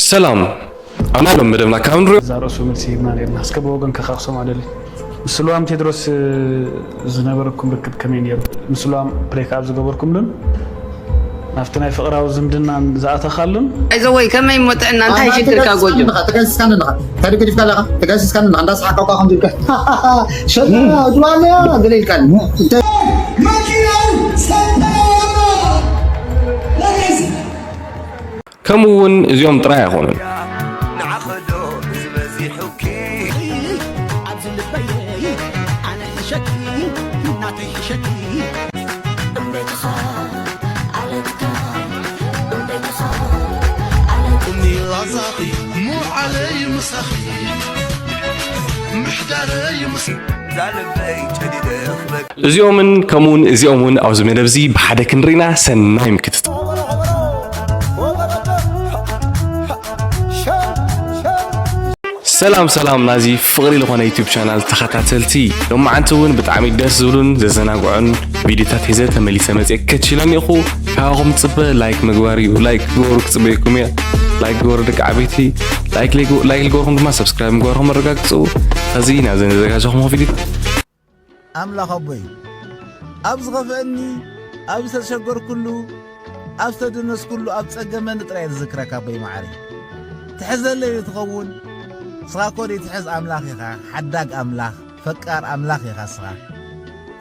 ሰላም። ኣብ ናይ ሎም መደብና ካብ ንሪኦ እዛ ርእሱ መልሲ ሂብና ነርና። እስከ ብወገንካ ከክሰማ ደሊ። ምስ ልዋም ቴድሮስ ዝነበረኩም ርክብ ከመይ ነይሩ? ምስ ልዋም ፕሬክ ኣብ ዝገበርኩምሉን ናብቲ ናይ ፍቕራዊ ዝምድናን ዝኣተኻሉን? ኣይዘወይ ከመይ እሞ ጥዕና እንታይ ሽግርካ ጎጆ? ተጋሲስካኒ ኣለኻ። እንታይ ገዲፍካ ኣለኻ? ተጋሲስካኒ ኣለኻ። እንዳሰሓቅካ እኳ ከምዚ ኢልካ። ሸጣ ድዋልያ ገለ ኢልካኒ። እንታይ ከምኡ እውን እዚኦም ጥራይ ኣይኾኑን። እዚኦምን ከምኡውን እዚኦም እውን ኣብዚ መደብ እዚ ብሓደ ክንርኢና ሰናይ ምክትታል። ሰላም ሰላም ናዚ ፍቕሪ ዝኾነ ዩቲዩብ ቻናል ተኸታተልቲ፣ ሎማዓንቲ እውን ብጣዕሚ ደስ ዝብሉን ዘዘናግዑን ቪዲዮታት ሒዘ ተመሊሰ መፅየ ከችለኒ እኹ። ካባኹም ፅበ ላይክ ምግባር እዩ። ላይክ ግበሩ ክፅበየኩም እየ። ላይክ ግበሩ ደቂ ዓበይቲ። ላይክ ለይግ- ላይክ ልገበርኩም ድማ ሰብስክራይብ ምግባርኩም ኣረጋግፁ። ኸዚ ናብዚ ነዘጋጀኹም ቪዲዮ ኣምላኽ ኣቦይ ኣብ ዝኸፍአኒ ኣብ ዝተሸገርኩሉ ኣብ ዝተደነስኩሉ ኣብ ጸገመኒ ጥራይ ዝዝክረካ ኣቦይ መዓረይ ትሕዘለይ ትኸውን ንስኻ እኮ ዘይትሕዝ ኣምላኽ ኢኻ ሓዳግ ኣምላኽ ፈቃር ኣምላኽ ኢኻ ንስኻ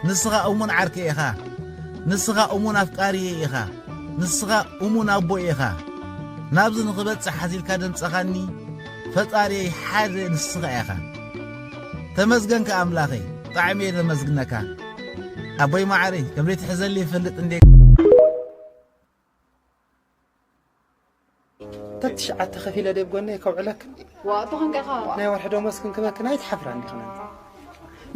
ንስኻ እሙን ዓርከይ ኢኻ ንስኻ እሙን ኣፍቃሪየይ ኢኻ ንስኻ እሙን ኣቦይ ኢኻ ናብዚ ንኽበጽሕ ሓዚልካ ደምጸኻኒ ፈጣሪየይ ሓደ ንስኻ ኢኻ ተመስገን ከኣ ኣምላኸይ ብጣዕሚ እየ ዘመስግነካ ኣቦይ ማዓረይ ከም ዘይትሕዘሊ ይፈልጥ እንዴ ተትሽዓተ ከፊለ ደብ ጎነይ ከውዕለክን ዋ እቶ ክንቀኻ ናይ ወርሒ ደሞዝ ክንክበክን ኣይትሓፍራ እንዲኽን ኣንቲ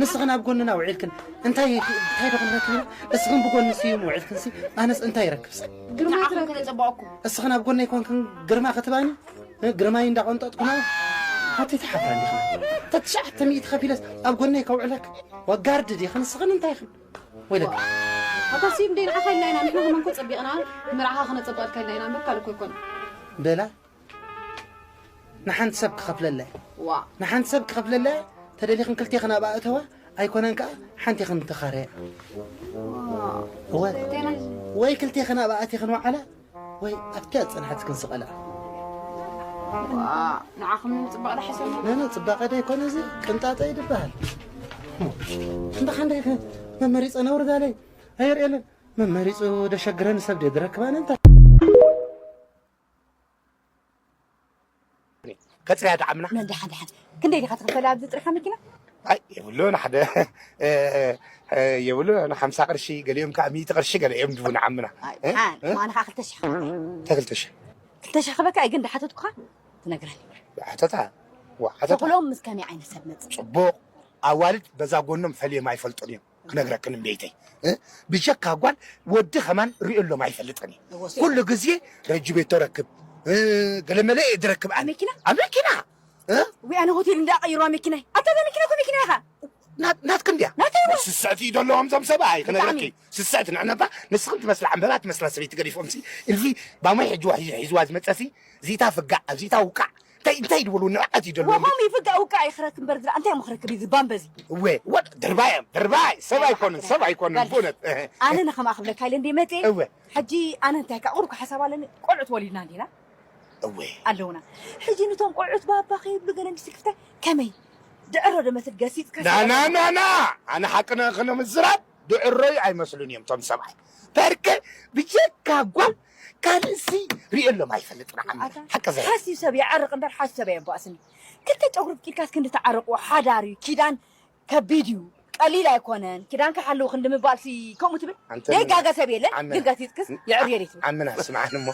ንስኽን ኣብ ጎንና ውዒልክን እንታይ እንታይ ዶ ክንበክን እስኽን ብጎኒ ስዩም ውዒልክንሲ ኣነስ እንታይ ይረክብስ ግርማ ትረክብ ክነጸባኩ እስኽን ኣብ ጎነይ ኮንክን ግርማ ክትባኒ ግርማይ እንዳቆንጠጥኩና ኣቲ ተሓፍራ እንዲኽን ተትሽዓተ ሚእቲ ከፊለስ ኣብ ጎነይ ከውዕለክ ወጋርድ ዲኽን እስኽን እንታይ ኢኽን ወይለክ ኣታ ስዩም ደይ ንዓኻ ኢልና ኢና ንሕና ከማን ኮ ጸቢቕና ምርዓኻ ክነጸብቐልካ ኢልና ኢና እምበር ካልእ ኮ ኣይኮነን በላ ንሓንቲ ሰብ ክኸፍለላ እየ። ዋ ንሓንቲ ሰብ ክኸፍለላ እየ። ተደሊኽን ክልቴኽን ኣብኣ እተዋ ኣይኮነን ከኣ ሓንቲኽን ተኻረያ። እወ ክልቴና ወይ ክልቴኽን ኣብኣ እቲኽን ወዓላ ወይ ኣብቲያ ዝጸንሓትክን ስቐላ። ዋ ንዓኹም ንምጽባቕ ዶ ሓሰብና? ነነ ጽባቐ ዶ ኣይኮነ እዚ ቅንጣጠ እዩ ዝበሃል። እንዳ ሓንደይ መመሪጸ ነውርዳለይ ኣየርእየለን መመሪጹ ደሸግረኒ ሰብ ድየ ድረክባነ እንታ ከፅርያ ደዓምና መን ደሓን ደሓን ክንደይ ዲኻ ትኽፈል ኣብዚ ጥሪኻ መኪና ኣይ የብሉን ሓደ የብሉ ሓምሳ ቅርሺ ገሊኦም ከዓ ሚእቲ ቅርሺ ገለ እዮም ድቡ ንዓምና ኣነ ከዓ ክልተ ሽሕ ክልተ ሽሕ ክልተ ሽሕ ክበካ ኣይ ግን ዳሓተትኩኻ ትነግረኒ ሓተታ ተኽሎም ምስ ከመይ ዓይነት ሰብ መፅእ ፅቡቕ ኣዋልድ በዛ ጎኖም ፈልዮም ኣይፈልጡን እዮም ክነግረክን እምበይተይ ብጀካ ጓል ወዲ ከማን ሪኦሎም ኣይፈልጥን እዩ ኩሉ ግዜ ረጅቤቶ ረክብ ገለመለ እየ ድረክብ ኣነ መኪና ኣብ መኪና ወይ ኣነ ሆቴል እንዳ ቀይሮ መኪና ኣታ መኪና ኮ መኪና ኢኻ ናትክ እንድያ ስስዕቲ እዩ ዘለዎም ዞም ሰብኣይ ክነግረኪ ስስዕቲ ንዕነባ ንስኽም ትመስላ ዕምበባ ትመስላ ሰበይቲ ገዲፎም ሲ እልፊ ባሞይ ሕጂ ሒዝዋ ዝመፀሲ እዚታ ፍጋዕ ኣብዚታ ውቃዕ እንታይ እንታይ ድበሉ ንብዓት እዩ ደሎ ወሆም ይፍጋ ውቃ ይኽረክ እምበር ዝላ እንታይ ምኽረክ ቢዚ ባምበዚ እወ ወድ ድርባይ ድርባይ ሰብ ኣይኮንን ሰብ ኣይኮንን ብእውነት ኣነ ንኸማ ክብለካ ኢለ እንደ መጤ እወ ሕጂ ኣነ እንታይ ካ ቁርኩ ሓሳብ ኣለኒ ቆልዑት ወሊድና እንዲና እወ ኣለውና ሕጂ ንቶም ቆልዑት ባባ ከይብሉ ገለ ሚስቲ ክፍተ ከመይ ድዕሮ ደመስል ገሲጽካ ናናናና ኣነ ሓቅነ ክነምዝራብ ድዕሮይ ኣይመስሉን እዮም ቶም ሰብኣይ በርከ ብጀካ ጓል ካልእሲ ርእየሎም ኣይፈልጥን ዓሚ ሓቂ ዘ ሓሲብ ሰብ ይዓርቕ እምበር ሓሲብ ሰብ ኣየባእስን እዩ ክልተ ጨጉሪ ብቂልካስ ክንዲ ተዓረቑ ሓዳር እዩ ኪዳን ከቢድ እዩ ቀሊል ኣይኮነን ኪዳን ክሓልው ክንዲ ምባልሲ ከምኡ ትብል ዘይጋገ ሰብ የለን ግን ጋሲፅክስ የዕርየ ደይ ትብል ዓምና ስምዓን እሞ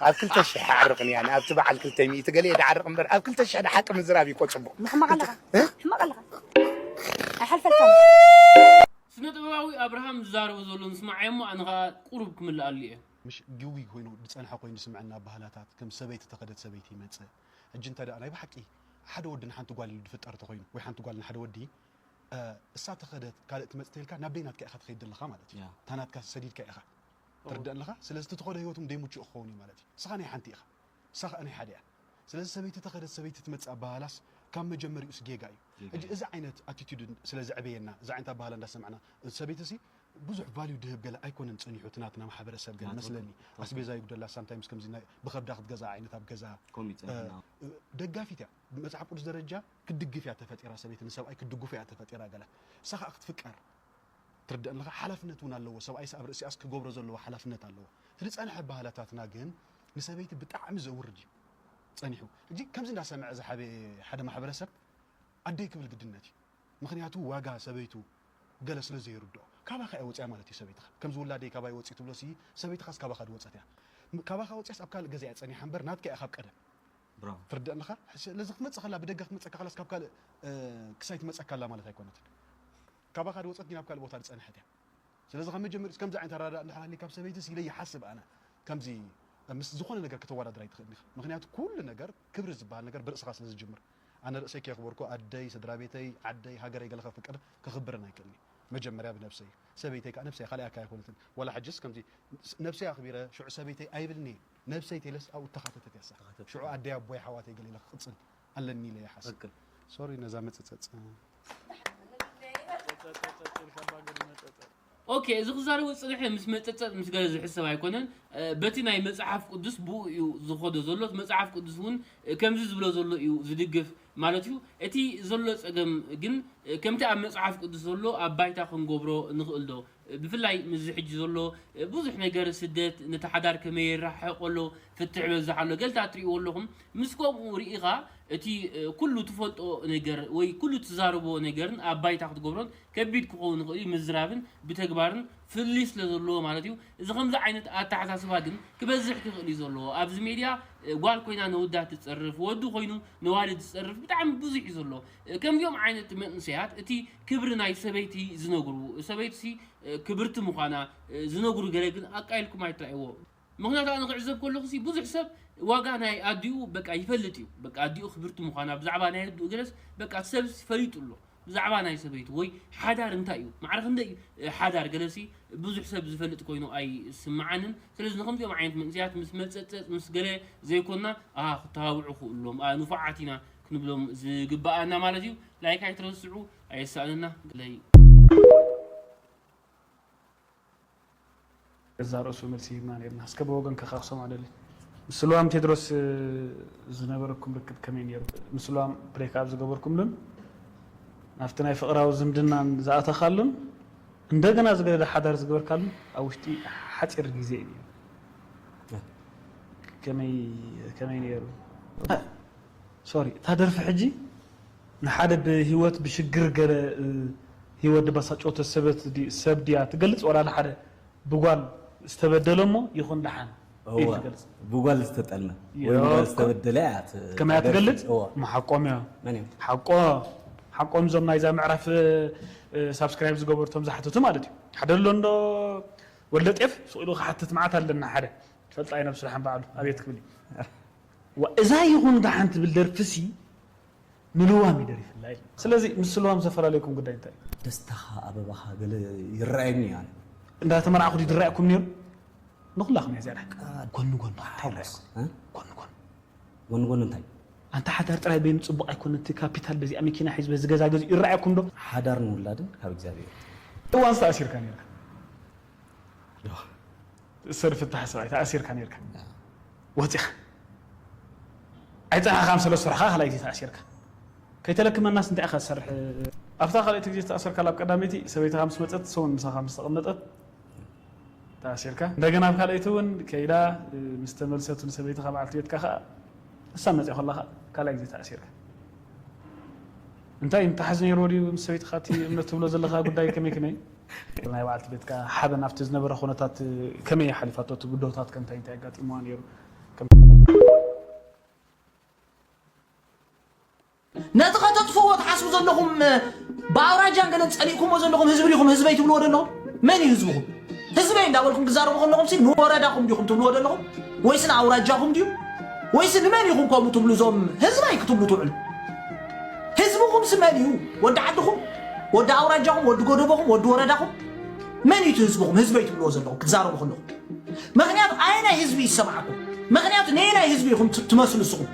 ኣብ ክልተ ሽሕ ኣዕርቕን እያ ኣብቲ በዓል ክልተ ሚእቲ ገለ የድዓርቕ እምበር ኣብ ክልተ ሽሕ ንሓቂ ምዝራብ እዩ እኮ ፅቡቕ ምሕማቕ ኣለኻ ምሕማቕ ኣለኻ ኣይሓልፈልካን ስነ ጥበባዊ ኣብርሃም ዝዛረቦ ዘሎ ንስማዓዮ እሞ ኣነ ኸዓ ቁሩብ ክምልኣሉ እየ። ምሽ ግዊ ኮይኑ ዝጸንሐ ኮይኑ ዝስምዐኒ ኣባህላታት ከም ሰበይቲ ተኸደት ሰበይቲ ይመጽእ። ሕጂ እንተ ደኣ ናይ ብሓቂ ሓደ ወዲ ንሓንቲ ጓል ኢሉ ዝፍጠር እንተኾይኑ ወይ ሓንቲ ጓል ንሓደ ወዲ እሳ ተኸደት ካልእ ትመጽእ ተይልካ ናብ ደይ ናትካ ኢኻ ትኸይድ ዘለኻ ማለት እዩ። እታ ናትካ ሰዲድካ ኢኻ ትርዳእ ኣለኻ። ስለዚ እቲ ተኸዶ ህይወቱ ደይ ምቹእ ክኸውን እዩ ማለት እዩ። ንስኻ ናይ ሓንቲ ኢኻ። ንሳ ኸኣ ናይ ሓደ እያ። ስለዚ ሰበይቲ ተኸደት ሰበይቲ ትመጽእ ኣባህላስ ካብ መጀመሪኡስ ጌጋ እዩ። ሕጂ እዚ ዓይነት ኣቲቲዩድ ስለ ዘዕበየና፣ እዚ ዓይነት ኣባህላ እንዳሰማዕና፣ ሰበይቲ ሲ ብዙሕ ቫልዩ ድህብ ገለ ኣይኮነን ጸኒሑ እቲ ናትና ማሕበረሰብ ገለ መስለኒ። ኣስቤዛ ይጉደላ ሳምታይምስ ከምዚ ናይ ብኸብዳ ክትገዛ ዓይነት ኣብ ገዛ ደጋፊት እያ። መጽሓፍ ቅዱስ ደረጃ ክትድግፍ እያ ተፈጢራ ሰበይቲ፣ ንሰብኣይ ክትድግፉ እያ ተፈጢራ ገለ። ንሳ ኸኣ ክትፍቀር ትርዳእ ኣለኻ። ሓላፍነት እውን ኣለዎ። ሰብኣይስ ኣብ ርእሲኣስ ክገብሮ ዘለዎ ሓላፍነት ኣለዎ። እቲ ዝጸንሐ ባህላታትና ግን ንሰበይቲ ብጣዕሚ ዘውርድ እዩ ጸኒሑ። ሕጂ ከምዚ እንዳሰምዐ ዝሓበ ሓደ ማሕበረሰብ ኣደይ ክብል ግድነት እዩ። ምኽንያቱ ዋጋ ሰበይቱ ገለ ስለ ዘይርድኦ። ካባኻ እያ ወፂኣ ማለት እዩ ሰበይትኻ። ከምዚ ውላደይ ካባይ ወፂኡ ትብሎ ሲ ሰበይትኻስ ካባኻ ድወፀት እያ። ም- ካባኻ ወፂኣስ ኣብ ካልእ ገዛ እያ ጸኒሓ እምበር ናትካ እያ ካብ ቀደም። ብራቮ። ትርዳእ ኣለኻ። ስለዚ ክትመፅእ ከላ ብደገ ክትመፀካ ከላስ ካብ ካልእ እ፣ ክሳይ ትመፀካ ኣላ ማለት ኣይኮነትን። ካባኻ ድወፀት ግን ኣብ ካልእ ቦታ ዝፀንሐት እያ። ስለዚ ካብ መጀመሪኡ ከምዚ ዓይነት ኣረዳድኣ እንድሕር ሃልዩ ካብ ሰበይቲ ኢለ ይሓስብ ኣነ። ከምዚ ምስ ዝኾነ ነገር ከተወዳድር ኣይትኽእልን ኢኻ። ምኽንያቱ ኩሉ ነገር ክብሪ ዝበሃል ነገር ብርእስኻ ስለ ዝጅምር። ኣነ ርእሰይ ከየኽበርኩ ኣደይ፣ ስድራ ቤተይ፣ ዓደይ፣ ሃገረይ ገለ ከፍቅር ከኽብርን ኣይክእልን እየ። መጀመርያ ብነብሰይ እዩ። ሰበይተይ ከኣ ነብሰይ ካልኣይ ኣካል ኣይኮነትን። ዋላ ሕጅስ ከምዚ ነብሰይ ኣኽቢረ ሽዑ ሰበይተይ ኣይብልን እየ። ነብሰይ ተይለስ ኣብኡ እተኻተተት እያ እሳ። ሽዑ ኣደይ ኣቦይ ሓዋተይ ገለ ኢለ ክቕጽል ኣለኒ ኢለ ይሓስብ። ትኽክል። ሶሪ ነዛ መጸጸጽ። ኦኬ፣ እዚ ክዛረቦ ዝጸንሐ ምስ መጸጸጥ ምስ ገለ ዝሕሰብ ኣይኮነን። እ፣ በቲ ናይ መጽሓፍ ቅዱስ ብኡ እዩ ዝኸዶ ዘሎ። እቲ መጽሓፍ ቅዱስ እውን፣ እ፣ ከምዚ ዝብሎ ዘሎ እዩ ዝድግፍ ማለት እዩ። እቲ ዘሎ ጸገም ግን፣ እ፣ ከምቲ ኣብ መጽሓፍ ቅዱስ ዘሎ ኣብ ባይታ ክንገብሮ ንኽእል ዶ? እ፣ ብፍላይ ምስዚ ሕጂ ዘሎ፣ እ፣ ብዙሕ ነገር ስደት ነቲ ሓዳር ከመይ የራሕቆ ኣሎ፣ ፍትሕ በዛሕ ኣሎ፣ ገልታት ትርእይዎ ኣለኹም። ምስ ከምኡ ርኢኻ እቲ፣ እ፣ ኩሉ ትፈልጦ ነገር ወይ ኩሉ ትዛረቦ ነገርን ኣብ ባይታ ክትገብሮን ከቢድ ክኸውን ይኽእል እዩ፣ ምዝራብን ብተግባርን ፍልልይ ስለ ዘለዎ ማለት እዩ። እዚ ከምዚ ዓይነት ኣተሓሳስባ ግን ክበዝሕ ክኽእል እዩ ዘለዎ። ኣብዚ ሜድያ፣ እ፣ ጓል ኮይና ነወዳት ትጸርፍ፣ ወዲ ኮይኑ ነዋልድ ዝጸርፍ ብጣዕሚ ብዙሕ እዩ ዘሎ። እ፣ ከምዚኦም ዓይነት መንእሰያት እቲ ክብሪ ናይ ሰበይቲ ዝነግሩ፣ ሰበይትሲ፣ እ፣ ክብርቲ ምዃና፣ እ፣ ዝነግሩ ገለ ግን ኣቃይልኩም ኣይትረኣይዎ። ምኽንያቱ ኣነ ክዕዘብ ከለኹ ሲ ብዙሕ ሰብ ዋጋ ናይ ኣዲኡ በቃ ይፈልጥ እዩ። በቃ ኣዲኡ ክብርቲ ምዃና ብዛዕባ ናይ ኣዲኡ ገለስ በቃ እቲ ሰብስ ፈሊጡ ኣሎ። ብዛዕባ ናይ ሰበይቱ ወይ ሓዳር እንታይ እዩ? ማዕረ ክንደይ እዩ፣ እ፣ ሓዳር ገለሲ ብዙሕ ሰብ ዝፈልጥ ኮይኑ ኣይስምዓንን። ስለዚ ንከምዚኦም ዓይነት መንእሰያት ምስ መጸጸጽ ምስ ገለ ዘይኮንና፣ ኣሃ፣ ክተባብዑ ክእሎም፣ ኣ፣ ንፉዓት ኢና ክንብሎም ዝግብኣና ማለት እዩ። ላይክ ኣይትረስዑ፣ ኣየሳእነና። ገለይ ገዛ ርእሱ መልሲ ሂብና ነርና። እስከ ብወገንካ ከኽሶም ኣደሊ። ምስ ልዋም ቴድሮስ፣ እ፣ ዝነበረኩም ርክብ ከመይ ነይሩ? ምስ ልዋም ብሬክ ኣብ ዝገበርኩምሉን ናብቲ ናይ ፍቕራዊ ዝምድናን ዝኣተኻሉን እንደገና ዝገደደ ሓዳር ዝገበርካሉን ኣብ ውሽጢ ሓፂር ግዜ እዩ ነይሩ። ከመይ፣ ከመይ ነይሩ? ሶሪ፣ እታ ደርፊ ሕጂ ንሓደ ብህይወት ብሽግር ገለ፣ እ፣ ህይወት ድባሳጨወተ ሰበት ዲ-፣ ሰብ ድያ ትገልጽ ወላ ንሓደ ብጓል ዝተበደለ እሞ ይኹን ደሓን ኢድ እወ፣ ትገልጽ? ብጓል ዝተጠልመ ወይ ዮ፣ ብጓል እኮ ዝተበደለ እያ ት-፣ ከመይ እያ ትደርፊ። ትገልጽ? እወ። መሓቆም እያ። መን እዮም? ሓቆ-፣ ሓቆም እዞም ናይዛ ምዕራፍ፣ እ፣ ሳብስክራይብ ዝገበሩ እቶም ዝሓተቱ ማለት እዩ። ሓደ ኣሎ እንዶ ወልደ ጤፍ ስቕ ኢሉ ክሓትት መዓት ኣለና ሓደ። ፈልጣ እዩ ነብሱ ደሓን ባዕሉ ኣቤት ክብል እዩ። ዋ፣ እዛ ይኹን ደሓን ትብል ደርፍሲ ንልዋም እዩ ደሪፍላ ኢሉ። ስለዚ ምስ ልዋም ዘፈላለየኩም ጉዳይ እንታይ እዩ? ደስታኻ ኣበባኻ ገለ ይረኣየኒ እዩ ኣነ። እንዳተመርዓኹ ድዩ ዝረኣየኩም ነይሩ? ንኹላኹም እያ እዚኣ ደሓን። ጎኒ ጎኒ ሓዳር ሓጎስ፣ እ? ጎኒ ጎኒ። ጎኒ ጎኒ እንታይ? ኣንታ ሓዳር ጥራይ በይኑ ጽቡቕ ኣይኮነን። እቲ ካፒታል በዚኣ መኪና ሒዝ በዚ ገዛ ገዚኡ ይረኣየኩም ዶ? ሓዳር ንውላድን ካብ እግዚኣብሔር። እዋን ዝተኣሲርካ ነይርካ። ዶ። ትእሰር ፍታሕ ሰብኣይ ተኣሲርካ ነይርካ። ያ። ወፂኻ። ኣይፀናሕካን ስለ ዝሰርሕኻ ካልኣይቲ ተኣሲርካ። ከይተለክመናስ እንታይ ኢኻ ትሰርሕ? ኣብታ ካልኣይቲ ግዜ ዝተኣሰርካላ ኣብ ቀዳመይቲ ሰበይትኻ ምስ መፀት ሰውን ምሳኻ ምስ ተቐመጠት ተኣሲርካ። እንደገና ኣብ ካልኣይቲ እውን ከይዳ፣ እ፣ ምስ ተመልሰት ንሰበይትኻ በዓልቲ ቤትካ ኸዓ ንሳ መፅያ ከላ ኸዓ ካልኣይ ግዜ ተኣሲርካ። እንታይ ምትሓዝ ነይርዎ ድዩ ምስ ሰበይትኻ እቲ እምነት ትብሎ ዘለኻ ጉዳይ ከመይ ከመይ? ናይ በዓልቲ ቤትካ ሓበን ኣብቲ ዝነበረ ኩነታት ከመይ ሓሊፋቶ? እቲ ብድሆታት ከ እንታይ እንታይ ኣጋጢምዋ ነይሩ? ከም ነቲ ከተጥፍዎ ትሓስቡ ዘለኹም ብኣውራጃን ገለን ጸሊእኩሞ ዘለኹም ህዝቢ ዲኹም ህዝበይ ትብልዎ ዘለኹም? መን እዩ ህዝብኹም? ህዝበይ እንዳበልኩም ትዛረቡ ከለኹም ሲ ንወረዳኹም ዲኹም ትብልዎ ዘለኹም? ወይስ ንኣውራጃኹም ድዩ? ወይስ ንመን ኢኹም ከምኡ ትብሉ? እዞም ህዝበይ ክትብሉ ትውዕሉ? ህዝብኹም ሲ መን እዩ? ወዲ ዓድኹም? ወዲ ኣውራጃኹም? ወዲ ጎደቦኹም? ወዲ ወረዳኹም? መን እዩ እቲ ህዝብኹም? ህዝበይ ትብልዎ ዘለኹም ክትዛረቡ ከለኹም? ምኽንያቱ ኣየናይ ህዝቢ ይሰማዕኩም? ምኽንያቱ ነየናይ ህዝቢ ኢኹም ት-፣ ትመስሉ ንስኹም?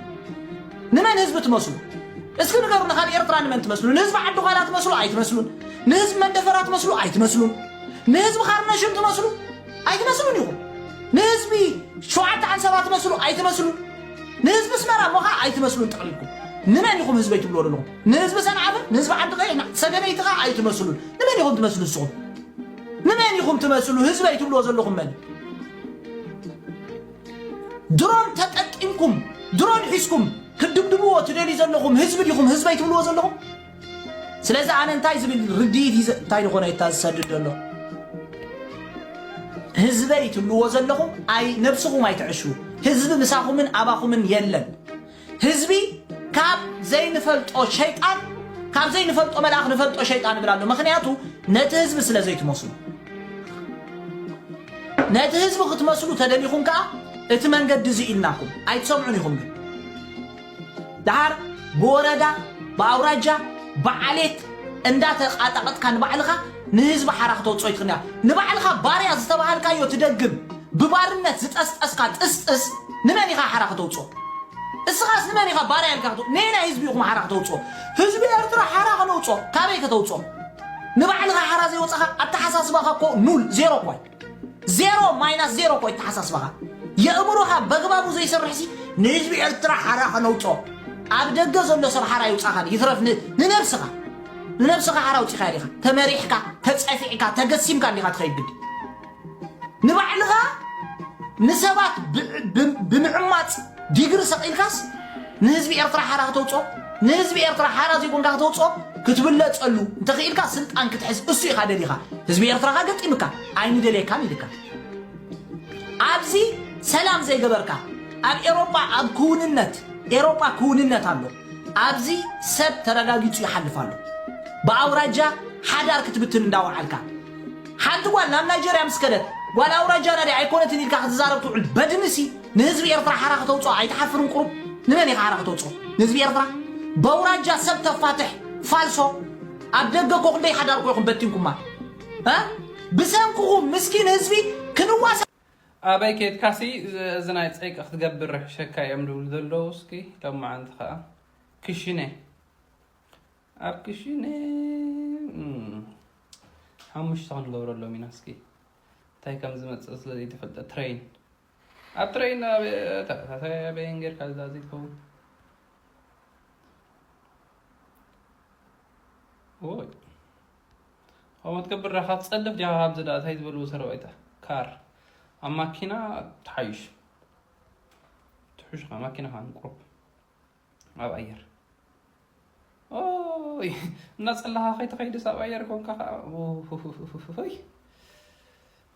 ንመን ህዝቢ ትመስሉ? እስኪ ንገሩኒ፣ ካብ ኤርትራ ንመን ትመስሉ? ንህዝቢ ዓዲ ዃላ ትመስሉ? ኣይትመስሉን። ንህዝቢ መንደፈራ ትመስሉ? ኣይትመስሉን። ንህዝቢ ካርነሽም ትመስሉ? ኣይትመስሉን ኢኹም። ንህዝቢ ሸውዓተ ዓንሰባ ትመስሉ? ኣይትመስሉን። ንህዝቢ ኣስመራ እሞ ኸዓ ኣይትመስሉን ጠቕሊልኩም። ንመን ኢኹም ህዝበይ ትብልዎ ዘለኹም? ንህዝቢ ሰንዓፈ፣ ንህዝቢ ዓዲ ቀይሕ፣ ሰገነይቲ ኸዓ ኣይትመስሉን። ንመን ኢኹም ትመስሉ ንስኹም? ንመን ኢኹም ትመስሉ? ህዝበይ ትብልዎ ዘለኹም መን? ድሮን ተጠቂምኩም፣ ድሮን ሒዝኩም ክትድብድብዎ ትደልዩ ዘለኹም ህዝቢ ዲኹም ህዝበይ ትብልዎ ዘለኹም? ስለዚ ኣነ እንታይ ዝብል ርድኢት ሒዘ፣ እንታይ ዝኾነ እታ ዝሰድድ ዘሎ? ህዝበይ ትብልዎ ዘለኹም ኣይ ነብስኹም ኣይትዕሹ። ህዝቢ ምሳኹምን ኣባኹምን የለን። ህዝቢ ካብ ዘይንፈልጦ ሸይጣን፣ ካብ ዘይንፈልጦ መልኣኽ ንፈልጦ ሸይጣን ይብል ኣሎ። ምኽንያቱ ነቲ ህዝቢ ስለ ዘይትመስሉ። ነቲ ህዝቢ ክትመስሉ ተደሊኹም ከኣ እቲ መንገዲ እዚ ኢልናኩም። ኣይትሰምዑን ኢኹም ግን። ደሓር ብወረዳ፣ ብኣውራጃ፣ ብዓሌት እንዳተቃጣቀጥካ ንባዕልኻ ንህዝቢ ሓራ ክተውፅኦ ይትኽእል ኢኻ። ንባዕልኻ ባርያ ዝተባሃልካዮ ትደግም፣ ብባርነት ዝጠስጠስካ ጥስጥስ ንመን ኢኻ ሓራ ክተውፅኦ? እስኻስ ንመን ኢኻ ባርያ ኢልካ ክተው-? ነየናይ ህዝቢ ኢኹም ሓራ ክተውፅኦ? ህዝቢ ኤርትራ ሓራ ክነውፅኦ ካበይ ከተውፅኦ? ንባዕልኻ ሓራ ዘይወፃኻ ኣተሓሳስባኻ እኮ ኑል፣ ዜሮ እኮ እዩ። ዜሮ ማይናስ ዜሮ እኮ እዩ ኣተሓሳስባኻ። የእምሮኻ በግባቡ ዘይሰርሕሲ ንህዝቢ ኤርትራ ሓራ ከነውፅኦ። ኣብ ደገ ዘሎ ሰብ ሓራ ይውፃኻ ይትረፍ ን-፣ ንነብስኻ። ንነብስኻ ሓራ ኣውፂኻ ዲኻ? ተመሪሕካ፣ ተፀፊዕካ፣ ተገሲምካ እንዲኻ ትኸይድ ግዲ። ንባዕልኻ ንሰባት ብ-፣ ብ-፣ ብምዕማፅ ዲግሪ ሰቒልካስ ንህዝቢ ኤርትራ ሓራ ከተውፅኦ፣ ንህዝቢ ኤርትራ ሓራ ዘይኮንካ ከተውፅኦ ክትብለፀሉ እንተኽኢልካ ስልጣን ክትሕዝ እሱ ኢኻ ደሊኻ። ህዝቢ ኤርትራ ኸኣ ገጢምካ ኣይንደልየካን ኢልካ። ኣብዚ ሰላም ዘይገበርካ ኣብ ኤሮጳ ኣብ ክውንነት፣ ኤሮጳ ክውንነት ኣሎ። ኣብዚ ሰብ ተረጋጊጹ ይሓልፍ ኣሎ። ብኣውራጃ ሓዳር ክትብትን እንዳወዓልካ ሓንቲ ጓል ናብ ናይጀርያ ምስ ከደት ጓል ኣውራጃና ድያ ኣይኮነትን ኢልካ ክትዛረብ ትውዕል በድንሲ ንህዝቢ ኤርትራ ሓራ ከተውፅኦ ኣይትሓፍርን? ቁሩብ ንመን ኢኻ ሓራ ከተውፅኦ? ንህዝቢ ኤርትራ በውራጃ ሰብ ተፋትሕ ፋልሶ። ኣብ ደገ እኮ ክንደይ ሓዳር እኮ ኢኹም በቲንኩማ። እ? ብሰንክኹም ምስኪን ህዝቢ ክንዋሳ ኣበይ ኬድካሲ እዚ ናይ ጸይቂ ክትገብር ርሕሸካ እዮም ድብሉ ዘለዉ። እስኪ ሎማዓንቲ ከኣ ክሽነ ኣብ ክሽነ፣ እም፣ ሓሙሽተ ክንገብረሎም ኢና። እስኪ እንታይ ከም ዝመጽእ ስለ ዘይተፈልጠ ትሬን። ኣብ ትሬን ኣብ፣ ተኸታታይ ኣበየን ጌርካ እዛ ዘይትኸውን? ኦይ። ከምኡ ትገብር ዲኻ ትጸልፍ ዲኻ? ካብዚ ደኣ እንታይ ዝበልዎ ሰረባይታ? ካር። ኣብ ማኪና ትሓይሽ። ትሕሽ ኻ ማኪና ኻን ቁሩብ። ኣብ ኣየር። ኦይ፣ እናጸለኻ ከይትኸይድስ ኣብ ኣየር ኮንካ ኸዓ፣ ኡይ።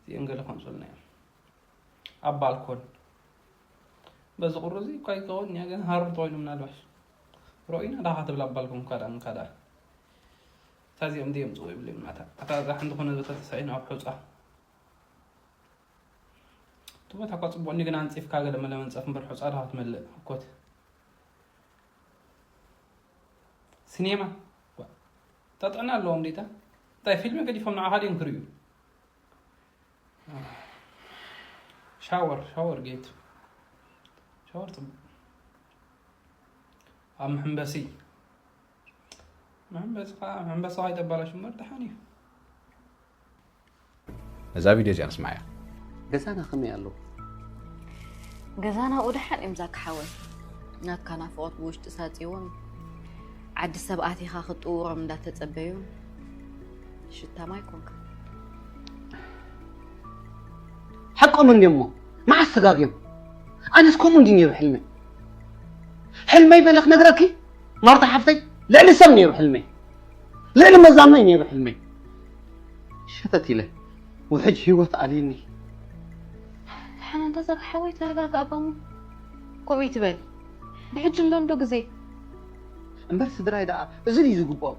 እዚአን ገለ ከምጽኡልና እዮም። ኣብ ባልኮን። በዚ ቁሪ እዚ እኳ ይከውን እያ፣ ግን ሃሩር ተኮይኑ ምናልባሽ። ሮኢና ዳኻ ትብል ኣብ ባልኮን እኳ ደኣ፣ እንካ ደኣ። እታ እዚኦም ድዮም ጽው ይብሉ እዮም፣ ናታ። እታ እዛ ሓንቲ ኮነ በታ ተሳኢና ኣብ ሑጻ። እቲ ቦታ እኳ ጽቡቕ እንዲ፣ ግን ኣንጺፍካ ገለ መለ መንጸፍ እምበር ሑጻ ዳኻ ትመልእ፣ እኮት። ሲኔማ። ዋ። እታ ጥዕና ኣለዎም ዲታ? እንታይ ፊልም ገዲፎም ንዓኻ ድዮም ክርእዩ? ሻወር፣ ሻወር ጌት። ሻወር ጽቡቕ። ኣብ መሐንበሲ። መሐንበሲ ኸዓ፣ መሐንበሲ ኸዓ ይጠባላሽ እምበር ደሓን እዩ። ነዛ ቪድዮ እዚኣ ንስማዓያ። ገዛና ከመይ ኣሎ? ገዛና ኣብኡ ደሓን እዮም ዛኪ ሓወይ። ናትካ ናፍቖት ብውሽጢ ሳጽይዎም፣ ዓዲ ሰብ ኣቲኻ ክትጥውሮም እንዳተጸበዩ፣ ሽታ ማይ ኮንካ። ሓቆም እንድዮም እሞ፣ መዓስ ተጋግዮም? ኣነስ ከምኡ እንድዩ ነይሩ ሕልመይ። ሕልመይ በለ ክነግረኪ፣ ማርታ ሓፍተይ፣ ልዕሊ ሰብ ነይሩ ሕልመይ። ልዕሊ መዛኖይ ነይሩ ሕልመይ። ሸተት ኢለ፣ ውሕጅ ህይወት ኣልዩኒ። ደሓን ኣንታ ዛኪ ሓወይ፣ ተረጋጋእ እባ እሞ። ከምኡ ይትበል። ብሕጂ ኣሎ እንዶ ግዜ። እምበር ስድራይ ደኣ እዚ ድዩ ዝግብኦም?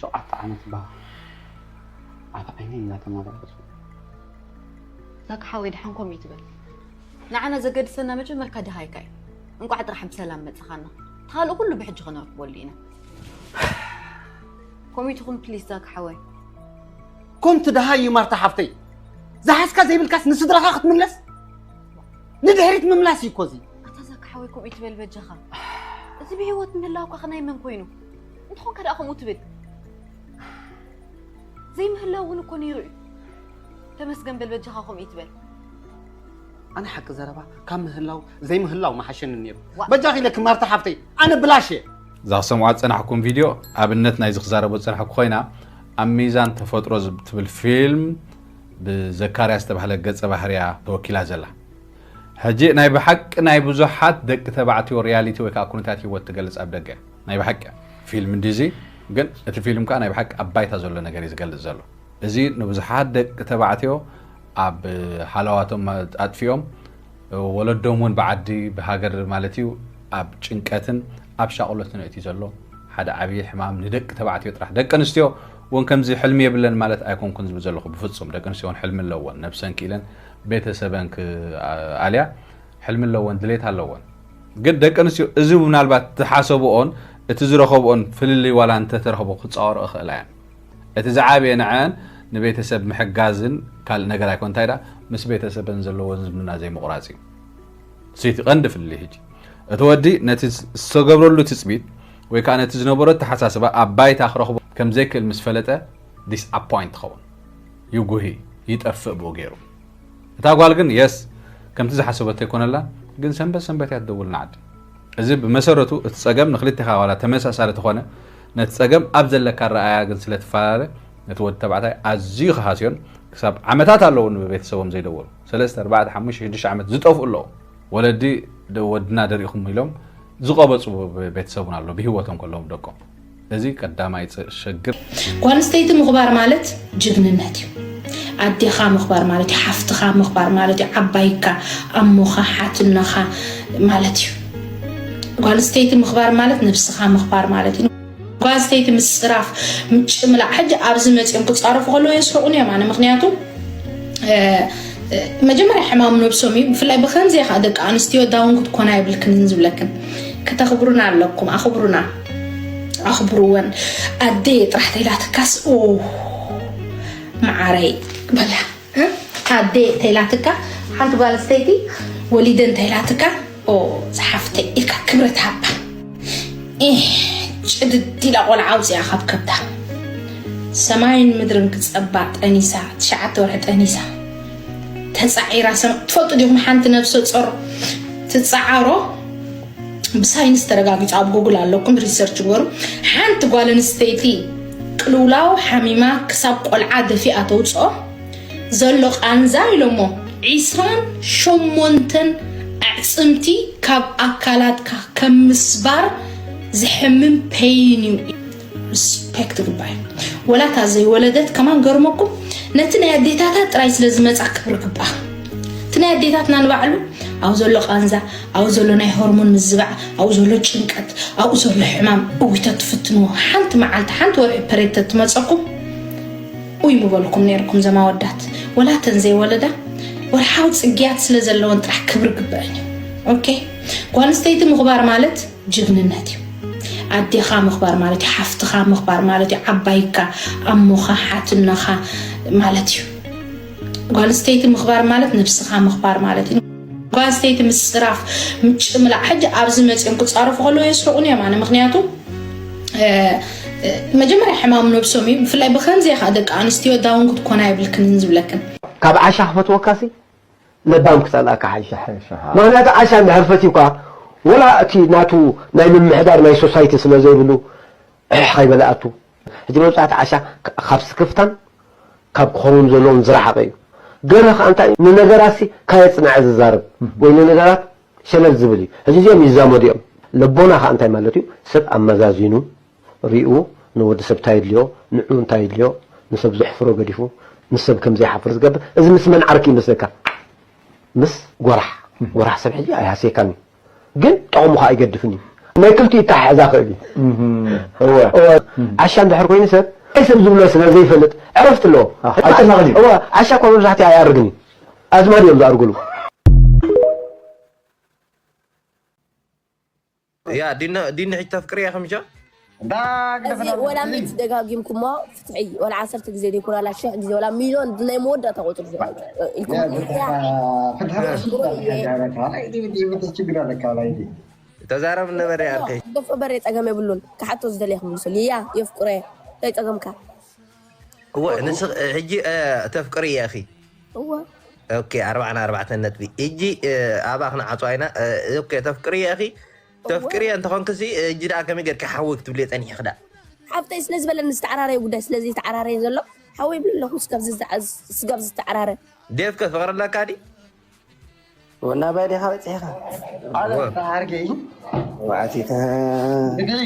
ሸውዓተ ዓመት እባ ኣብ ዓይነይ እናተመላለሱ። ዛኪ ሓወይ፣ ደሓን ከምኡ ይትበል። ንዓና ዘገድሰና መጀመርካ ድሃይካ እዩ። እንቋዕ ጥራሕ ብሰላም መጽኻና። እቲ ካልእ ኩሉ ብሕጂ ክነርክበሉ ኢና። ከምኡ ይትኹን ፕሊስ ዛኪ ሓወይ። ኮምቲ ደሃይ እዩ ማርታ ሓፍተይ። ዝሓዝካ ዘይብልካስ ንስድራኻ ክትምለስ? ንድሕሪት ምምላስ እዩ እኮ እዚ። ኣታ ዛኪ ወይ ከምኡ ይትበል በጃኻ። እዚ ብህይወት ምህላውካ ከ ናይ መን ኮይኑ? እንተኾንካ ደኣ ከምኡ ትብል? ዘይምህላው እውን እኮ ነይሩ እዩ። ተመስገን በል በጃኻ ከምኡ ይትበል። ኣነ ሓቂ ዘረባ ካብ ምህላው ዘይምህላው መሓሸኒ ነይሩ። በጃኺ ኢለኪ ማርታ ሓፍተይ፣ ኣነ ብላሽ እየ። እዛ ክሰምዓ ዝጸናሕኩም ቪድዮ ኣብነት ናይዚ ክዛረቦ ዝጸናሕኩ ኮይና፣ ኣብ ሚዛን ተፈጥሮ ዝብ- ትብል ፊልም ብዘካርያ ዝተባህለ ገጸ ባህርያ ተወኪላ ዘላ። ሕጂ ናይ ብሓቂ ናይ ብዙሓት ደቂ ተባዕትዮ ሪያሊቲ ወይ ከዓ ኩነታት ህይወት ትገልጽ ኣብ ደገ ናይ ብሓቂ ፊልም እንዲዚ፣ ግን እቲ ፊልም ከዓ ናይ ብሓቂ ኣብ ባይታ ዘሎ ነገር እዩ ዝገልጽ ዘሎ። እዚ ንብዙሓት ደቂ ተባዕትዮ ኣብ ሃለዋቶም ኣጥፊኦም፣ ወለዶም እውን ብዓዲ ብሃገር ማለት እዩ ኣብ ጭንቀትን ኣብ ሻቕሎትን እቲ ዘሎ ሓደ ዓብዪ ሕማም ንደቂ ተባዕትዮ ጥራሕ። ደቂ ኣንስትዮ እውን ከምዚ ሕልሚ የብለን ማለት ኣይኮንኩን ዝብል ዘለኹ፣ ብፍጹም። ደቂ ኣንስትዮ እውን ሕልሚ ኣለወን፣ ነብሰን ክኢለን ቤተሰበን ክኣልያ ሕልሚ ኣለወን፣ ድሌት ኣለወን። ግን ደቂ ኣንስትዮ እዚ ምናልባት ዝሓሰብኦን እቲ ዝረኸብኦን ፍልልይ ዋላ እንተተረኽቦ ክፃወሮ እኽእላ እየን። እቲ ዝዓበየ ንዐን ንቤተሰብ ምሕጋዝን ካልእ ነገር ኣይኮን፣ እንታይ ደኣ ምስ ቤተሰበን ዘለወን ዝምድና ዘይምቑራፅ እዩ። እቲ ቀንዲ ፍልልይ ሕጂ እቲ ወዲ ነቲ ዝተገብረሉ ትፅቢት ወይ ከዓ ነቲ ዝነበሮ ኣተሓሳስባ ኣብ ባይታ ክረኽቦ ከም ዘይክእል ምስ ፈለጠ ዲስኣፖይንት ትኸውን፣ ይጉሂ፣ ይጠፍእ ብኡ ገይሩ። እታ ጓል ግን የስ ከምቲ ዝሓሰበቶ ኣይኮነላን፣ ግን ሰንበት ሰንበት እያ ትደውል ንዓዲ። እዚ ብመሰረቱ እቲ ጸገም ንክልቴኻ ዋላ ተመሳሳሊ ተኾነ፣ ነቲ ጸገም ኣብ ዘለካ ኣረኣእያ ግን ስለ ትፈላለ ነቲ ወዲ ተባዕታይ ኣዝዩ ክሃስዮን ክሳብ ዓመታት ኣለዉ ንቤተሰቦም ዘይደወሉ። ሰለስተ፣ ኣርባዕተ፣ ሓሙሽተ፣ ሽዱሽተ ዓመት ዝጠፍኡ ኣለዉ። ወለዲ ደ- ወድና ደሪኹም ኢሎም ዝቐበጹ ቤተሰብ እውን ኣሎ ብህይወቶም ከለዎም ደቆም። እዚ ቀዳማይ ጸ- ሸግር። ጓል ኣንስተይቲ ምኽባር ማለት ጅግንነት እዩ። ኣዴኻ ምኽባር ማለት እዩ፣ ሓፍትኻ ምኽባር ማለት እዩ፣ ዓባይካ፣ ኣሞኻ፣ ሓትነኻ ማለት እዩ። ጓል ኣንስተይቲ ምኽባር ማለት ነብስኻ ምኽባር ማለት እዩ። ጓል ኣንስተይቲ ምፅራፍ፣ ምጭምላቕ፣ ሕጂ ኣብዚ መፂኦም ክፃረፉ ከለዉ የስሕቑኒ እዮም ኣነ። ምኽንያቱ እ፣ እ፣ መጀመርያ ሕማም ነብሶም እዩ። ብፍላይ ብከምዚ ከዓ ደቂ ኣንስትዮ ዳውን ክትኮና የብልክንን ዝብለክን። ክተኽብሩና ኣለኩም፣ ኣኽብሩና፣ ኣኽብርወን። ኣደ ጥራሕ ተይላትካስ ኦ መዓረይ በላ እ? ኣደ ተይላትካ ሓንቲ ጓል ኣንስተይቲ ወሊደ እንተይላትካ ኦ ዝሓፍተይ ኢልካ ክብረት ሃባ። ኤህ ጭድድ ኢላ ቆልዓ ኣውፅኣ ካብ ከብዳ ሰማይን ምድርን ክፀባ ጠኒሳ ትሽዓተ ወርሒ ጠኒሳ ተፃዒራ ሰማ ትፈልጡ ዲኹም ሓንቲ ነብሰ ፆር ትፀዓሮ ብሳይንስ ተረጋጊፁ ኣብ ጉግል ኣለኩም ሪሰርች ግበሩ ሓንቲ ጓል ኣንስተይቲ ቅልውላው ሓሚማ ክሳብ ቆልዓ ደፊኣ ተውፅኦ ዘሎ ቃንዛ ኢሎሞ ዒስራን ሸሞንተን ኣዕፅምቲ ካብ ኣካላትካ ከም ምስባር ዝሕምም ፔይን እዩ ሪስፔክት ግባይ ወላታ ዘይወለደት ከማን ገርመኩም ነቲ ናይ ኣዴታታት ጥራይ ስለ ዝመፃ ክብሪ ግባ እቲ ናይ ኣዴታትና ንባዕሉ ኣብ ዘሎ ቃንዛ ኣብኡ ዘሎ ናይ ሆርሞን ምዝባዕ ኣብኡ ዘሎ ጭንቀት ኣብኡ ዘሎ ሕማም እዊተት ትፍትንዎ ሓንቲ መዓልቲ ሓንቲ ወርሒ ፐሬድ ተትመፀኩም ኡይ ምበልኩም ነይርኩም ዘማወዳት ወላተን ዘይወለዳ ወርሓዊ ፅግያት ስለ ዘለወን ጥራሕ ክብሪ ግበአን እዩ ኦኬ ጓል ኣንስተይቲ ምኽባር ማለት ጅግንነት እዩ ኣዴኻ ምኽባር ማለት እዩ ሓፍትኻ ምኽባር ማለት እዩ ዓባይካ ኣሞኻ ሓትነኻ ማለት እዩ ጓል ኣንስተይቲ ምኽባር ማለት ነብስኻ ምኽባር ማለት እዩ ጓል ኣንስተይቲ ምፅራፍ ምጭምላቕ ሕጂ ኣብዚ መፂኦም ክፃረፉ ከለዉ የስሕቑኒ እዮም ኣነ ምክንያቱ መጀመርያ ሕማም ነብሶም እዩ ብፍላይ ብከምዚ ከዓ ደቂ ኣንስትዮ ዳውን ክትኮና የብልክንን ዝብለክን ካብ ዓሻ ክፈትወካሲ ለባም ክፀልኣካ ሓይሻ ምክንያቱ ዓሻ እንድሕር ፈትዩካ ወላ እቲ ናቱ ናይ ምምሕዳር ናይ ሶሳይቲ ስለ ዘይብሉ ሕሕ ከይበለ ኣቱ ሕጂ መብፃሕቲ ዓሻ ካብ ስክፍታን ካብ ክኸውን ዘለዎም ዝረሓቐ እዩ ገለ ከዓ እንታይ ንነገራት ሲ ካየፅናዐ ዝዛረብ ወይ ንነገራት ሸለል ዝብል እዩ ሕጂ እዚኦም ይዛመዱ እዮም ለቦና ከዓ እንታይ ማለት እዩ ሰብ ኣመዛዚኑ ሪኡ ንወዲ ሰብ እንታይ የድልዮ ንዑ እንታይ የድልዮ ንሰብ ዘሕፍሮ ገዲፉ ንሰብ ከም ዘይሓፍር ዝገብር እዚ ምስ መን ዓርኪ ይመስለካ ምስ ጎራሕ ጎራሕ ሰብ ሕጂ ኣይሃስየካን እዩ ግን ጠቕሙ ከዓ ኣይገድፍን እዩ ናይ ክልቲኡ ይተሓሕዛ ክእል እዩ ዓሻ እንድሕር ኮይኑ ሰብ ናይ ሰብ ዝብሎ ስለ ዘይፈልጥ ዕረፍቲ ኣለዎ ዓሻ እኳ መብዛሕትኡ ኣይኣርግን እዩ ኣዝማድ እዮም ዝኣርግሉ ያ ዲና ዲኒ ሕጂ ተፍቅርያ ከምሻ እዚ ወላ ሚእቲ ደጋጊምኩሞ ፍትሒ፣ ወላ ዓሰርተ ግዜ ዘይኮነ፣ ወላ ሽሕ ግዜ፣ ወላ ሚልዮን ናይ መወዳእታ ቁፅሪ ኢልኩም። ተዛረብ ነበረ ያልከይ። ደፎ በሬ ጸገም የብሉን። ክሓቶ ዝደለየ ክምልሰሉ። ያ የፍቅሮ እንታይ ጸገምካ? እወ ንስ ሕጂ ተፍቅሪ ኢኺ። እወ ኦኬ ኣርባዕና ኣርባዕተ ነጥቢ። ሕጂ ኣባ ክንዓጽዋ ኢና። ኦኬ ተፍቅሪ ኢኺ። ተፍቅሪ እንተኾንክሲ ሕጂ ደኣ ከመይ ጌርካ ሓወይ ክትብልዮ ጸኒሕኺ ደኣ? ሓፍተይ ስለ ዝበለኒ ዝተዓራረየ ጉዳይ ስለ ዘይተዓራረየ ዘሎ ሓወይ ይብል ኣለኹ። ስጋብ ዝተዓራረ ዴፍከ ፍቕሪ ኣለካ ድዩ? ወናባይ ዲኻ በፂሕኻ? ዓርገይ ዋዕቲታ ብድዒ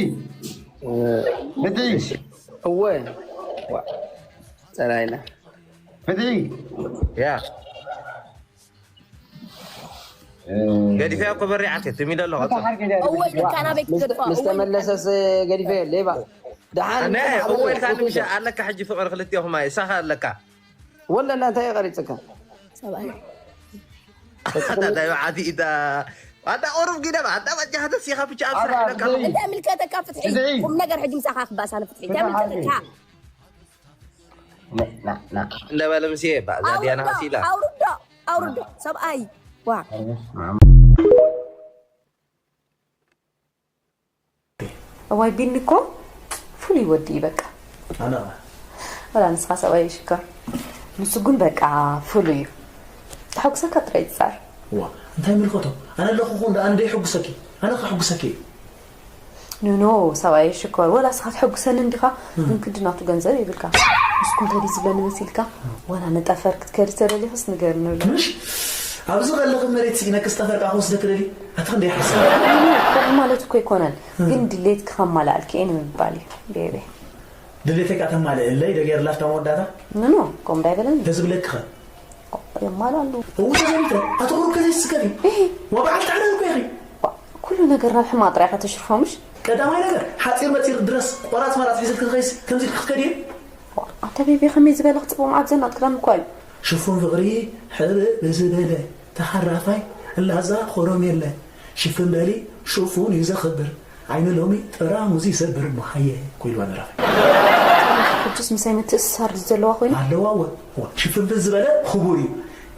ብድዒ እወ ዋ፣ ፀላኢና ብድዒ ያ ገዲፈያ እኮ በሪዓት ትም ኢለ ኣለኹ። እወ ኢልካ ናበይ ክትገድፋ? ምስ ተመለሰስ ገዲፈ ሌባ ደሓን ኣነ እወ ኢልካ ንምሻ ኣለካ ሕጂ ፍቕሪ ክልቴኹም ኣይ ሳኻ ኣለካ ወለና እንታይ ቀሪፅካ ሰብኣይ ኣታ ታይ ዓቲ ኢታ ኣታ ቁሩብ ጊደ ኣታ በጃ ተሲኻ ብቻ ኣብ ስራሕ ኣለካ እንታይ ምልከተካ ፍትሒ ቁም ነገር ሕጂ ምሳኻ ክባሳነ ፍትሒ እንታይ ምልከተካ እንዳበለ ምስ ባእዛ ዲያና ሃሲላ ኣውርዶ ኣውርዶ ሰብኣይ ዋ እዋይ ቢኒ እኮ ፍሉይ ወዲ እዩ በቃ። ኣነ ወላ ንስኻ ሰብኣይ ይሽከር ንሱ ግን በቃ ፍሉይ እዩ። ተሐጉሰካ ጥራይ ይፃር። ዋ እንታይ ምልከቶ ኣነ ኣለኹ እኮ እንዳ ኣነ ደይሕጉሰኪ ኣነ ከሕጉሰኪ እዩ። ኖኖ ሰብኣይ ይሽከር ወላ ንስኻ ትሐጉሰኒ እንዲኻ ግን ክዲ ናቱ ገንዘብ የብልካ። ንስኩም ተዲ ዝብለኒ መሲልካ ወላ ንጠፈር ክትከዲ ተደሊኽስ ንገርኒ ብሎ። ምሽ ኣብዚ ከለኺ መሬት ስኢነክስ ጠፈር ከዓ ክወስደኪ ደልዩ ኣቲ ክንደይ ሓሳብ። ከምኡ ማለት እኮ ኣይኮነን ግን ድሌትኪ ከማልኣልኪ እየ ንምባል እዩ ቤቤ። ድሌተይ ከዓ ተማልእለይ ዶ ገይርላ ኣብታ መወዳእታ? ኖኖ ከምኡ እንዳይበለኒ። ተዝብለኪ ኸ? የማልኣሉ። እው ተዘሚተ ኣቲ ቁሩብ ከዘይትስከፊ ወበዓል ታዕረር እኮ ኢኺ። ኩሉ ነገር ናብ ሕማቕ ጥራይ ኢኻ ተሽርፎ ምሽ? ቀዳማይ ነገር ሓፂር መፂር ድረስ ቆራፅ መራፅ ሒዝልኪ ትኸይስ ከምዚ ኢልኪ ክትከዲ እየ። ኣንታ ቤቢ ከመይ ዝበለ ክፅቡቕ መዓት ዘናት ክዳን እኳ እዩ። ሽፉን ፍቕሪ ሕብእ ብዝበለ ተሃራፋይ ላዛ ኾሮም የለ ሽፍን በሊ ሽፉን እዩ ዘኽብር ዓይኒ ሎሚ ጠራሙዝ ይሰብር እሞ ሃየ ኮይልዋ ንራኸ። ሕጅስ ምሳይ ምትእስሳር ድዩ ዘለዋ ኮይና? ኣለዋ ወ ሽፍንፍን ዝበለ ክቡር እዩ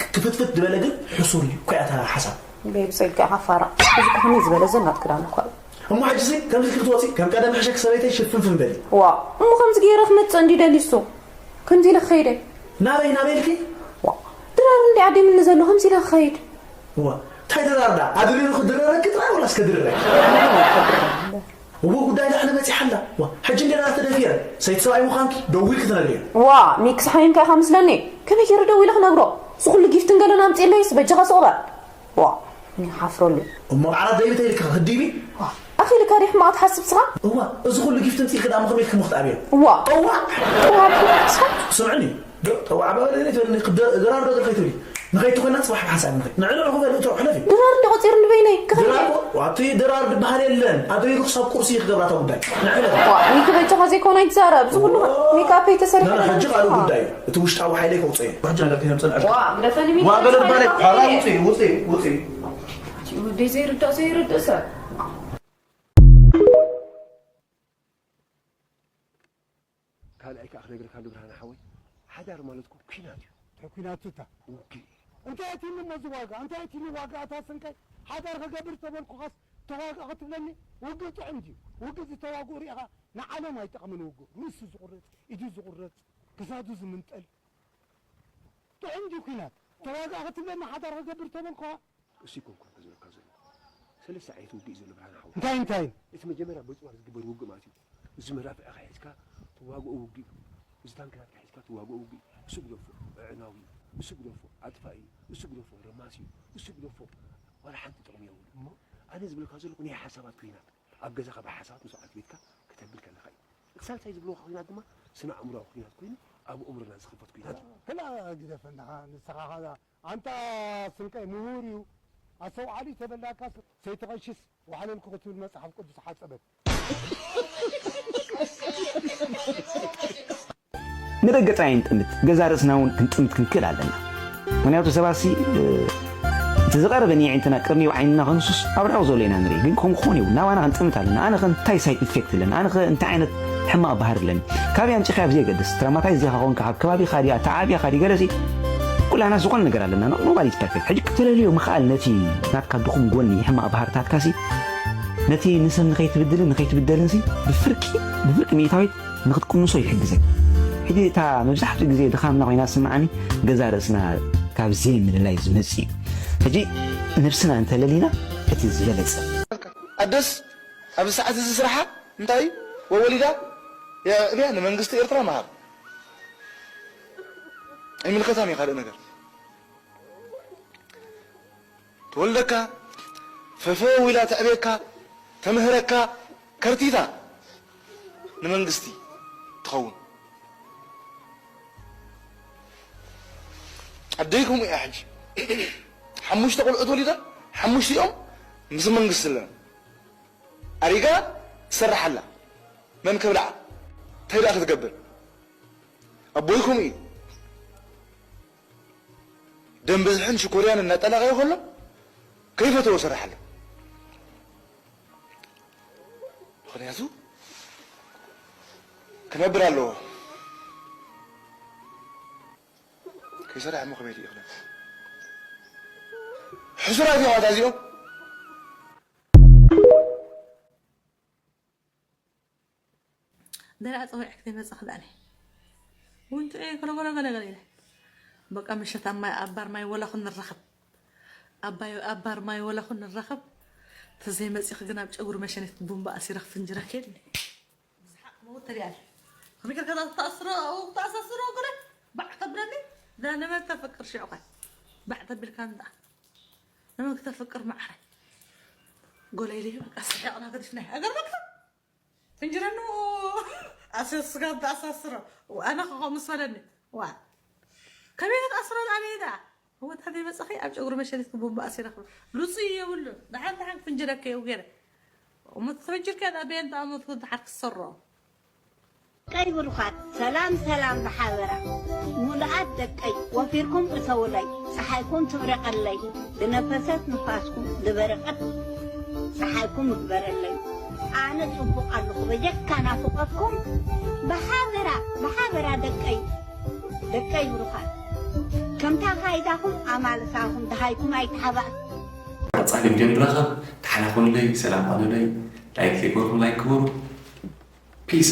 ክፍትፍት ዝበለ ግን ሕሱር እዩ እኮ እያ እታ ሓሳብ። ቤቢ ፀልኪ ኢኻ ፋራ እዚ ከመይ ዝበለ ዘናት ክዳን እኳ እዩ። እሞ ሕጂ ሲ ከምዚ ኢልኪ ክትወፂ ከም ቀደም ሕሸኪ ሰበይተይ ሽፍንፍን በሊ። ዋእ እሞ ከምዚ ገይረ ክመፅእ እንድዩ ደልዩ እሱ ከምዚ ኢለ ክኸይደ። ናበይ ናበይ ኢልኪ? ዋእ ድራር እንድዩ ዓዲምኒ ዘሎ ከምዚ ኢለ ክኸይድ። ዋእ እንታይ ድራር ደኣ ኣድሪሩ ክድረረኪ ጥራይ ወላስ ከድርረኪ? እሞ ጉዳይ ላዕሊ በፂሓ ኣላ። ዋእ ሕጂ እንድየ ደኣ ተደፊረ ሰይቲ ሰብኣይ ምዃንኪ ደዊልኪ ትነግርዮ። ዋእ ሚክስ ሓሚምካ ኢኻ መስለኒ። ከመይ ገይረ ደዊለ ክነግሮ? እዚ ኩሉ ጊፍትን ገለን ኣምፂእለይስ በጃኻ ስቕ በል። ዋእ እኔ ሓፍረሉ። እሞ ዓራት ደይቢ ተይልካ ክትድይቢ? ኣኺልካ ድዩ ሕማቕ ትሓስብ ስኻ? እዋ እዚ ኩሉ ጊፍት ምፂልኪ ደኣ ከመይ ኢልኪ ምኽትኣብ እየ? እዋ እዋ እዋ ስምዕኒ ጠዋዕ በበለ ዘይትበልኒ ድራር ዶ ከይትብሊ ንኸይትኮና ፅባሕ ብሓንሳብ ንኸይ ንዕንዑ ክበል እቶ ሕለፊ ድራር እንዲ ቆፂሩ ንበይነይ ክኸይድ ድራር እኮ ኣብቲ ድራር ዝበሃል የለን ኣደይ ክሳብ ቁርሲ ክገብራ እታ ጉዳይ ንሕለፊ ዋ ኒኪ በጃኻ ዘይኮነ ኣይትዛረብ እዚ ኩሉ ሜካፕ ኣይተሰርሐ ሕጂ ካልእ ጉዳይ እዩ እቲ ውሽጣዊ ሓይለይ ከውፅኦ እየ ሕጂ ኣለኪ ከም ፅንዕልካ ዋ ግደፈኒ ቢኒ ዋ ገለ ዝበሃል ኣይትበሃል። ውፅኢ ውፅኢ ውፅኢ ወደይ ዘይርዳእ ዘይርድእ ሰብ ካልኣይ ከዓ ክነግረካ ዶ ብርሃነ ሓወይ ሓዳር ማለት እኮ ኲናት እዩ እንታይ ኲናት እታ ውግእ እዩ እንታይ ኣትኒ እሞ እዚ ዋጋ እንታይ ኣትኒ ዋጋ ኣታ ስንቀይ ሓዳር ከገብር ተበልኩኻስ ተዋግእ ክትብለኒ ውግእ ጥዑም ድዩ ውግእ ዝተዋግኡ ሪኢኻ ንዓለም ኣይጠቕምን ውግእ ርእሱ ዝቑረፅ ኢዱ ዝቑረፅ ክሳዱ ዝምንጠል ጥዑም ድዩ ኲናት ተዋግእ ክትብለኒ ሓዳር ከገብር ተበልኩኻ እሱ ይኮንኩ ኣንተ ዝብለካ ዘሎ ሰለስተ ዓይነት ውግእ እዩ ዘሎ ብርሃነ ሓወይ እንታይ እንታይ እቲ መጀመርያ በፅዋር ዝግበር ውግእ ማለት እዩ እዚ መዳፍዕኻ ሒዝካ ትዋግኦ ውግእ እዩ እዚ ታንክታትካ ሒዝካ ትዋግኦ ውግእ እዩ እሱ ግደፎ ኣዕናዊ እዩ እሱ ግደፎ ኣጥፋኢ እዩ እሱ ግደፎ ረማሲ እዩ እሱ ግደፎ ዋላ ሓንቲ ጥቕሚ የብሉ ኣነ ዝብለካ ዘለኩ ናይ ሓሳባት ኩናት ኣብ ገዛኻ ብሓሳባት ምስ በዓልቲ ቤትካ ክተብል ከለኻ እዩ ሳልሳይ ዝብለካ ኩናት ድማ ስነ ኣእምሮዊ ኩናት ኮይኑ ኣብ ኣእምሮና ዝኽፈት ኩናት እዩ ክላ ግደፈና ንስኻ ኣንታ ስንቀይ ምሁር እዩ ኣስተውዓሊ ተበላካ ሰይተቐሽስ ዋዕለልኩ ክትብል መፅሓፍ ቅዱስ ሓፀበት ንደገ ጥራይ ኣይንጠምት ገዛ ርእስና እውን ክንጥምት ክንክእል ኣለና ምክንያቱ ሰባት ሲ እቲ ዝቐረበን የዒንትና ቅድሚ ዓይንና ከንሱስ ኣብ ርሑቕ ዘሎ ኢና ንርኢ። ግን ከምኡ ክኾን የብሉን። ናባና ክንጥምት ኣለና። ኣነ ከ እንታይ ሳይድ ኢፌክት ኣለኒ? ኣነ ከ እንታይ ዓይነት ሕማቕ ባህሪ ኣለኒ? ካበይ ኣምጺኻዮ ብዘየገድስ፣ ትራማታይዝ ዲኻ ኮንካ፣ ካብ ከባቢኻ ድያ፣ ተዓብያኻ ድዩ፣ ገለሲ ኩላና ዝኾነ ነገር ኣለና። No-, nobody is perfect። ሕጂ ክትለልዮ ምኽኣል ነቲ ናትካ ድኹም ጎኒ፣ ሕማቕ ባህርታትካሲ፣ ነቲ ንሰብ ንኸይትብድልን ንኸይትብደልንሲ ብፍርቂ፣ ብፍርቂ ሚእታዊት ንኽትቅንሶ ይሕግዘካ። ሕጂ እታ መብዛሕትኡ ግዜ ድኻምና ኮይና ትስምዓኒ፣ ገዛ ርእስና ካብ ዘይምልላይ ዝመጽእ እዩ። ሕጂ ነብስና እንተለሊና እቲ ዝበለጸ። ኣደስ ኣብዚ ሰዓት እዚ ስራሓ እንታይ እዩ? ወወሊዳ የእብያ ንመንግስቲ ኤርትራ መሃር። ኣይምልከታን እዩ ካልእ ነገር። ትወልደካ፣ ፈፈው ኢላ ተዕብየካ፣ ተምህረካ፣ ከርቲታ ንመንግስቲ ትኸውን። ኣደይ ከምኡ እያ ሕጂ። ሓሙሽተ ቆልዑት ወሊዳ፣ ሓሙሽቲኦም ምስ መንግስቲ ኣለና። ኣሪጋ ትሰርሕ ኣላ። መን ከብልዓ? እንታይ ደኣ ክትገብር? ኣቦይ ከምኡ እዩ። ደም ብዝሕን ሽኮርያን እናጠላቐየ ከሎ ከይፈተዎ ሰርሕ ኣሎ። ምኽንያቱ ክነብር ኣለዎ። ከይሰርሕ እሞ ከመይ ኢሉ ይኽነብ? ሕሱራት እዮም ኣታ እዚኦም። ደላ ጸዊዐ ክትመጽእ ክዳለ ውንቱ እየ ገለገለ ገለገለ ኢለ በቃ ምሸት ኣብ ማይ ኣብ ባር ማይ ወላኹ ንራኸብ ኣባይ ኣብ ባር ማይ ወላኹ ንራኸብ ተዘይመጺኺ ግን ኣብ ጨጉሪ መሸኒት ቡምባ ኣሲረ ክፍንጅረኪ ኢልኒ ብዝሓቕ መውት ተሪኣለ ከመይ ጌርካ እዛ ትኣስሮ ኣብኡ ክትኣሳስሮ ገለ ባዕ ተብለኒ እዛ ንመን ተፈቅር ሽዑ ኸ ባዕ ተቢልካ እንዳ ንመን ክተፍቅር መዓረይ ገለ ኢለ በቃ ስሒቕና ገዲፍና ኣገርመካ ፍንጅረኑ ኣስዮ ስጋ ተኣሳስሮ ኣነ ከኸ ምስ በለኒ ዋ ከመይ ክትኣስሮ ኣበይ ዳ ወታ ደይ መጻኺ ኣብ ጨጉሪ መሸሊት ክቡምባ ኣሲራ ክብ ሉጹ የብሉ ደሓን ደሓን ክፍንጅረከ የው ገረ እሞ ተፈንጅርከ ዳ በየን ተኣመት ደሓር ክሰሮ ደቀይ ብሩኻት ሰላም ሰላም ብሓበራ ሙሉኣት ደቀይ ወፊርኩም እተውለይ ፀሓይኩም ትብረቐለይ ዝነፈሰት ንፋስኩም ዝበረቐት ፀሓይኩም ይግበረለይ ኣነ ፅቡቕ ኣለኹ በጀካ ናፍቆትኩም ብሓበራ ብሓበራ ደቀይ ደቀይ ብሩኻት ከምታ ፋይዳኹም ኣማልሳኹም ደሃይኩም ኣይትሓባእ ቀፃሊ ቪድዮ ንራኸብ ተሓላኹንለይ ሰላም ቐኑለይ ላይክ ዘይገርኩም ላይክ ግበሩ ፒስ